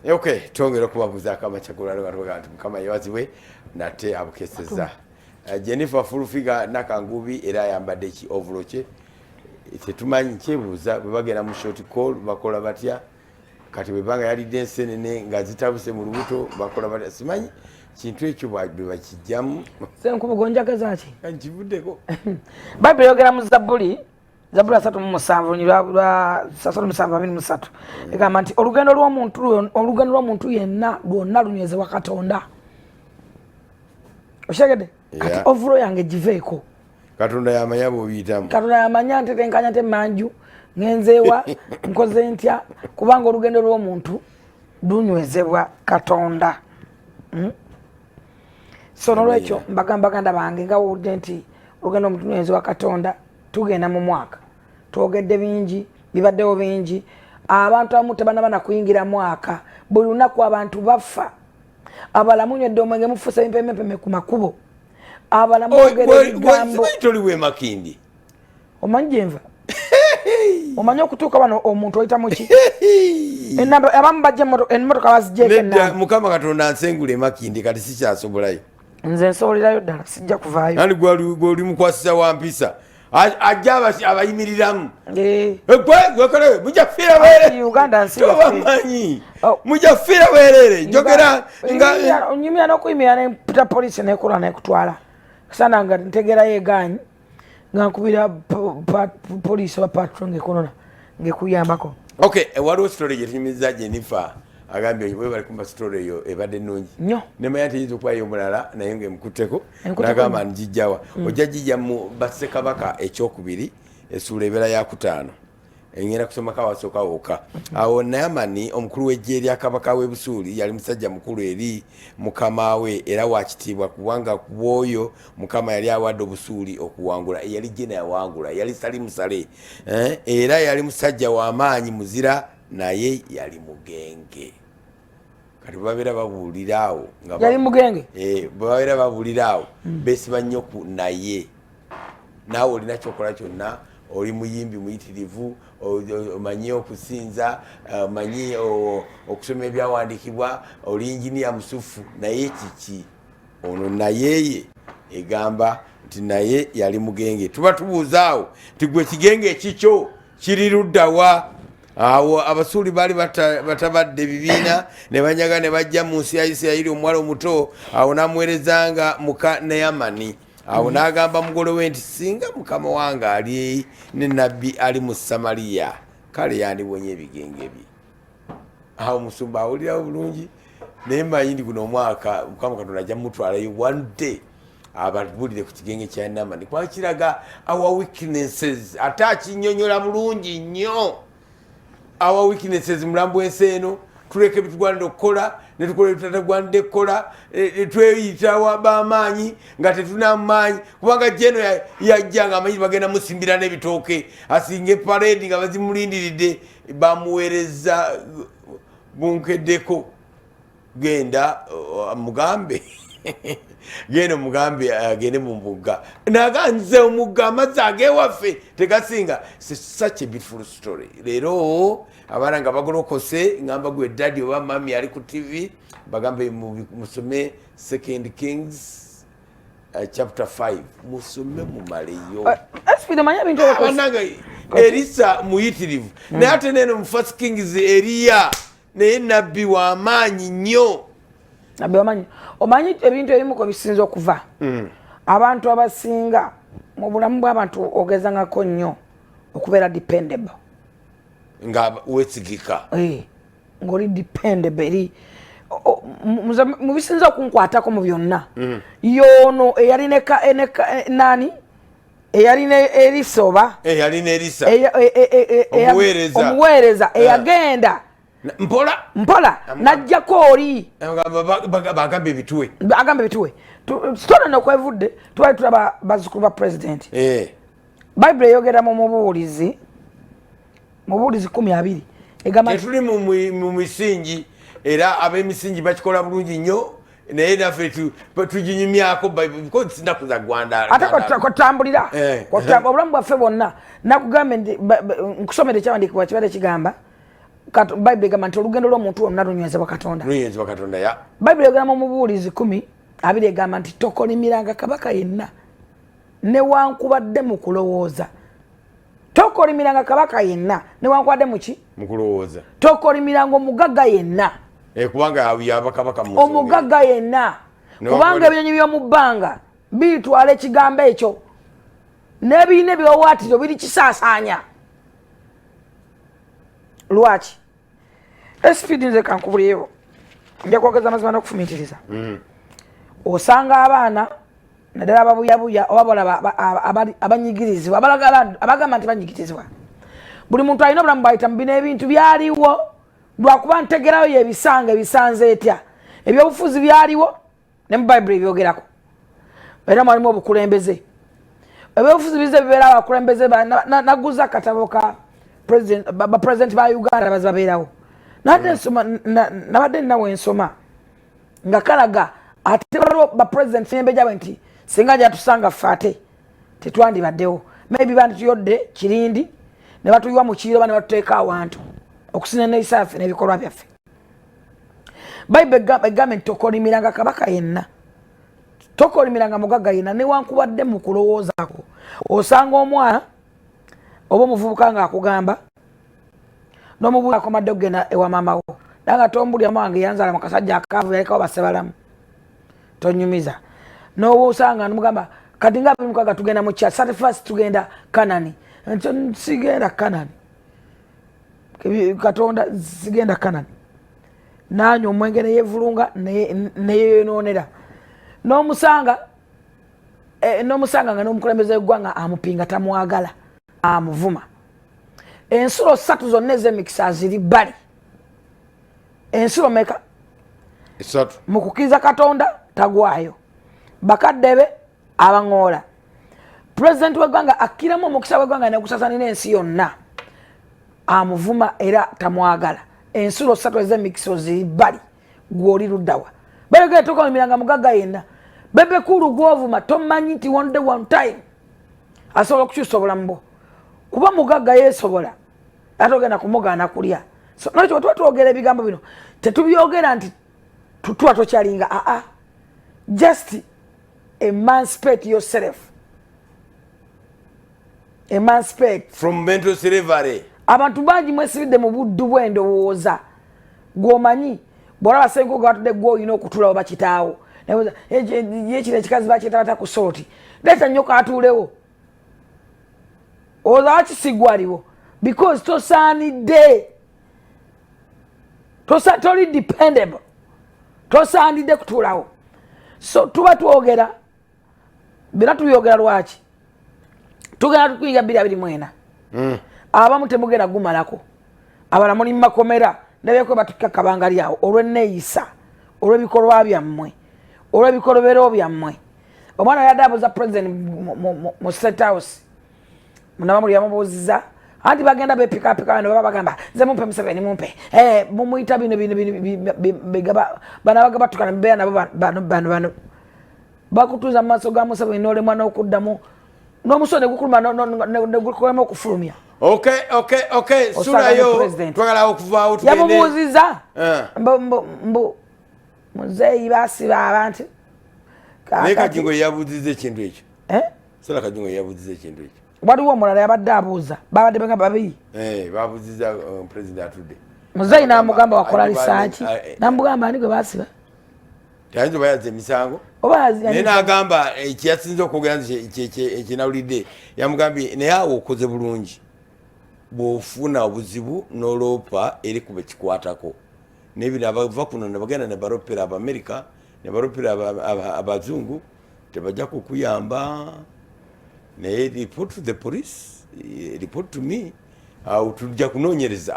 Okay, twongera okubabuzaako amakyagulalo nga tubaga nti Mukama yebazibwe nate abukeseza. Jennifer Full Figure Nakangubi era ayambadde ki overall kye tetumanyi, kyebuuza bwe bagenda mu short call bakola batya? Kati bwe banga yalidde ensenene nga zitabuse mu lubuto bakola batya? Simanyi kintu ekyo bwe bakijjamu. Senkubugo, njagaza ki? Nkivuddeko. Bayibuli eyogera mu Zabbuli, Zabbuli 37 lwa 37:23, egamba nti olugendo lw'omuntu yenna lwonna lunywezebwa Katonda. Okitegedde? Kati overall yange giveeko. Katonda yamanya bwobiyitamu. Katonda yamanya ntetenkanya te manju ngenzeewa, nkoze ntya, kubanga olugendo lw'omuntu lunywezebwa Katonda. So nolwekyo mbagamba, baganda bange, nga wowulidde nti olugendo lw'omuntu lunywezebwa Katonda, tugenda mu mwaka. Twogedde bingi, bibaddewo bingi. Abantu abamu tebanaba nakuyingira mwaka, buli lunaku abantu bafa. Abala munywedde omwenge, mufuuse bimpemempeme ku makubo. Abala mwogera ebigambo. Toli wemakindi? Omanyi gyenva? Omanyi okutuuka wano omuntu oyita muki? Enamba abamu bajja emmotoka bazigyeko enamba. Mukama Katonda nsengula emakindi, kati sikyasobolayo. Nze nsobolerayo ddala, sijja kuvaayo. Ani gwoli mukwasisa wa mpisa ajja abayimiriramu? Eh. Gwekole mujja fiira bwerere. Uganda nsi yaffe. Tobamanyi. Oh. Mujja fiira bwerere, njogera nga Onyumira n'okuyimira nempita poliisi nekola nekutwala sana nga ntegerayo egaanyi nga nkubira poliisi oba patrol ngaekonona ngekuyambako. Okay, waliwo story gyetunyumiza. Jennifer agambye webali kumba story eyo ebadde nnungi. Nnyo. Nemanya nti eyinza okubayo omulala naye ngaemukutteko. Enkutteko. Nagamba njijjawa? Ojja gijja mu Bassekabaka ekyokubiri, essuula ebeera yakutaano. Engenda kusomako awasooka wokka. Awo Naamani omukulu w'eggye lya kabaka w'e Busuuli yali musajja mukulu eri mukama we era wa kitiibwa, kubanga ku bw'oyo Mukama yali awadde Obusuuli okuwangula. Eyali gye yawangula yali salimu sale, eh? Era yali musajja w'amaanyi muzira, naye yali mugenge. Kati bwe babeera babuulira awo nga Yali mugenge? Eh, bwe babeera babuulira awo beesiba nnyo ku naye. Naawe olina kyokola kyonna, oli muyimbi muyitirivu, omanyi okusinza, omanyi okusoma ebyawandiikibwa, oli inginiya musufu, naye kiki ono nayeye egamba nti naye yali mugenge? Tuba tubuuzaawo nti gwe kigenge ekikyo kiri luddawa? Awo Abasuuli baali batabadde ebibiina ne banyaga ne bajja mu nsi ya Isirayiri omuwala omuto. Awo n'amuweerezanga muka Neyamani. Awo n'agamba mugole we nti, "Singa mukama wange ali ne nabbi ali mu Samaliya, kale yandiwonye ebigenge bye." Awo musumba awulirawo bulungi, naye manyi ndi guno omwaka Mukama Katonda ajja mutwalayo one day ababulire ku kigenge kya Namani, kuba kiraga our weaknesses, ate akinyonyola bulungi nnyo our weaknesses. Mulamu bwensi eno tuleka ebitugwanidde okukola netukola ebitatagwanidde kukola. Tweyita bamaanyi nga tetulina maanyi, kubanga jeno yajja nga amanyi bagenda musimbira n'ebitooke, asinga eparedi nga bazimulindiridde. Bamuweereza bunkeddeko, "Genda mugambe, genda mugambe agende mu mugga." Naga, "Nze omugga, amazzi agewaffe tegasinga." Such a beautiful story. Leero abaana nga bagolokose, ngamba gwe daddy oba mummy ali ku TV, bagambe musome Second Kings chapter 5, musome mumaleyo. Speed, omanyi ebintu ebyo. Banange, Erisa muyitirivu, naye ate neno mu First Kings Eriya naye nabbi w'amaanyi nnyo. Nabbi wamanyi. Omanyi ebintu ebimu kwe bisinza okuva, abantu abasinga mu bulamu bw'abantu ogezangako nnyo okubeera dependable. Nga wesigika. Eh, ng'oli dependable eri mu bisinza okunkwatako mu byonna, yoono eyali nani eyali ne Erisa oba Eyali ne Erisa. Omuweereza. Omuweereza eyagenda Mpola. Mpola najjako oli. Bagamba ebituwe. Agamba ebituwe. Story nokwevudde twali tulaba bazzukulu ba president. Bayibuli eyogera mu Mubuulizi 12 egamba nti Tetuli mu misingi, era ab'emisingi bakikola bulungi nnyo, naye naffe tuginyumyako Bible because sinaku za gwanda. Ate kwetutambulira, obulamu bwaffe bwonna, nakugambe nti nkusomera ekyawandiikibwa kibadde kigamba Bayibuli egamba nti olugendo lw'omuntu lwonna lunywezebwa Katonda. Lunywezebwa Katonda, ya. Bayibuli egamba mu Mubuulizi 10:20, egamba nti tokolimiranga kabaka yenna newankubadde mu kulowooza. Tokolimiranga kabaka yenna newankubadde muki? Mu kulowooza. Tokolimiranga omugagga yenna. Kubanga yaba kabaka mu nsonga. Omugagga yenna, kubanga ebinyonyi by'omu bbanga biritwala ekigambo ekyo, n'ebirina ebiwawaatiro biri kisaasaanya. Lwaki SPD? Nze kankubulirewo, nja kwogeza amazima n'okufumiitiriza. Osanga abaana naddala ababuyabuya oba bolaba abanyigirizibwa, abagamba nti banyigirizibwa. Buli muntu alina obulamu bwayita mu bino ebintu. Byaliwo lwakuba ntegerayo yebisanga ebisanze etya. Ebyobufuzi byaliwo ne mu Bayibuli ebyogerako, era mwalimu obukulembeze. Ebyobufuzi bize bibeera abakulembeze. Naguza akatabo ka bapurezidenti ba Uganda baze babeerawo. Nabadde ninawe ensoma nga kalaga ate waliwo bapurezidenti mirembe gyabwe nti singa gyatusanga ffe ate tetwandibaddewo, maybe bandituyodde kirindi ne batuyiwa mu kiiro ba ne batuteeka awantu okusina neeyisa yaffe n'ebikolwa byaffe. Bayibuli egambye nti tokolimiranga kabaka yenna, tokolimiranga mugagga yenna newankubadde mu kulowoozako. Osanga omwana oba omuvubuka ng'akugamba n'omubuuza akomadde okugenda ewa maama wo, naye nga tombulya wange yanzaala mu kasajja akaavu, yalekawo basebalamu, tonyumiza. N'osanga nomugamba kati nga 26 tugenda mu kya 31st, tugenda Kanani. Nti sigenda Kanani, Katonda, sigenda Kanani. Nanywa omwenge neyevulunga neyeyononera. N'omusanga nga n'omukulembeze w'eggwanga amupinga, tamwagala, amuvuma. Ensulo ssatu zonna ez'emikisa ziri bbali. Ensulo meka? Esatu. Mu kukkiriza Katonda tagwayo, bakadde be abaŋoola, pulezidenti w'eggwanga akkiramu omukisa w'eggwanga negusasanira ensi yonna amuvuma era tamwagala. Ensulo ssatu ez'emikisa ziri bbali, gw'oli luddawa? Bayogera tokolimiranga mugagga yenna. Bebe Cool gwovuma, tomanyi nti one day, one time asobola okukyusa obulamu bwo, kuba mugagga yeesobola, ate ogenda kumugaana kulya. So nolwekyo tuba twogera ebigambo bino, tetubyogera nti tuba tokyalinga aa, just emancipate yourself, emancipate from mental slavery. Abantu bangi mwesibidde mu buddu bw'endowooza. Gwomanyi bwolaba Senkuga watudde, gwe olina okutulawo bakitaawo yekino ekikazi bakyeta bata ku sooti, leeta nnyo katuulewo, olowooza wakisigwa aliwo because tosaanidde, toli dependable, tosaanidde kutuulawo. So tuba twogera byonna, tubyogera lwaki? Tugenda tukuyinga 2024. Abamu temugenda gumalako, abala muli mumakomera, ndabyeko batukka kabanga lyawo olw'enneeyisa, olw'ebikolwa byammwe, olw'ebikolobero byammwe. Omwana yadde abuuza president mu State House, munabamuli yamubuuziza anti bagenda bepikapika bano baba bagamba nze mumpe Museveni, mumpe. Mumuyita bino bino bano abaga batukana beera nabo bano bano bano bakutuuza mu maaso ga Museveni n'olemwa n'okuddamu n'omuso ne gukuluma ne gukulema okufulumya. Okay, sulayo, twagala okuvaawo. Yamubuuziza mbu muzeeyi basiba abantu. Naye Kajingo yabuuziza ekintu ekyo. Eh? Sula Kajingo yabuuziza ekintu ekyo. Waliwo omulala yabadde abuuza, babadde benga babiri. Babuuziza president atudde. Muzeeyi n'amugamba wakola lisaaki, n'amugamba ani gwe basiba? Tayinza oba yazza emisango, naye n'agamba kyeyasinze okwogera ekinawulidde, yamugambye naye awo okoze bulungi bw'ofuna obuzibu n'oloopa eri kuba ekikwatako nebino abava kuno nebagenda nebalopera Abamerika, nebalopera abazungu, tebajja kukuyamba, naye report to the police, report to me, awo tujja kunoonyereza.